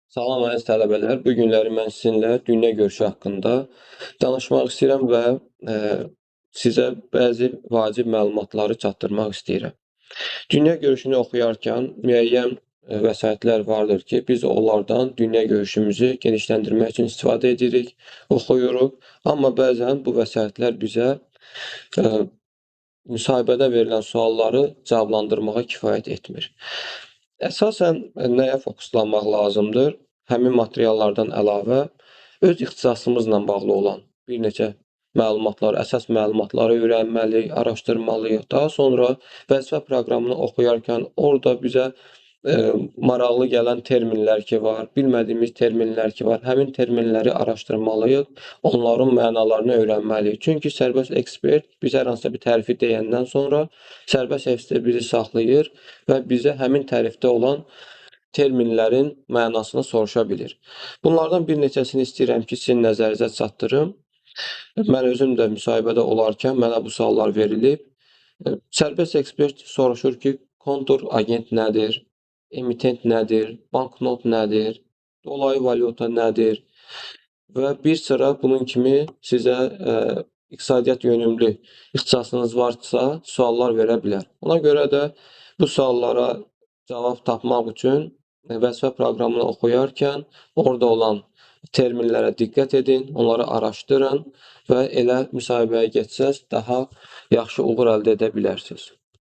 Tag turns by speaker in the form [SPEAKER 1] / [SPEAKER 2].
[SPEAKER 1] Salam əziz tələbələr, bu günləri mən sizinlə dünya görüşü haqqında danışmaq istəyirəm və sizə bəzi vacib məlumatları çatdırmaq istəyirəm. Dünya görüşünü oxuyarkən müəyyən vəsaitlər vardır ki, biz onlardan dünya görüşümüzü genişləndirmək üçün istifadə edirik, oxuyuruq. Amma bəzən bu vəsaitlər bizə müsahibədə verilən sualları cavablandırmağa kifayət etmir. Əsasən nəyə fokuslanmaq lazımdır? Həmin materiallardan əlavə öz ixtisasımızla bağlı olan bir neçə məlumatlar, əsas məlumatları öyrənməliyik, araşdırmalıyıq. Daha sonra vəzifə proqramını oxuyarkən orada bizə maraqlı gələn terminlər ki var, bilmədiyimiz terminlər ki var, həmin terminləri araşdırmalıyıq, onların mənalarını öyrənməliyik. Çünki sərbəst ekspert bizə hər hansısa bir tərifi deyəndən sonra sərbəst ekspert bizi saxlayır və bizə həmin tərifdə olan terminlərin mənasını soruşa bilir. Bunlardan bir neçəsini istəyirəm ki, sizin nəzərinizə çatdırım. Mən özüm də müsahibədə olarkən mənə bu suallar verilib. Sərbəst ekspert soruşur ki, kontur agent nədir, emitent nədir, banknot nədir, dolayı valyuta nədir və bir sıra bunun kimi sizə iqtisadiyyat yönümlü ixtisasınız varsa suallar verə bilər. Ona görə də bu suallara cavab tapmaq üçün vəzifə proqramını oxuyarkən orada olan terminlərə diqqət edin, onları araşdırın və elə müsahibəyə getsəz daha yaxşı uğur əldə edə bilərsiniz.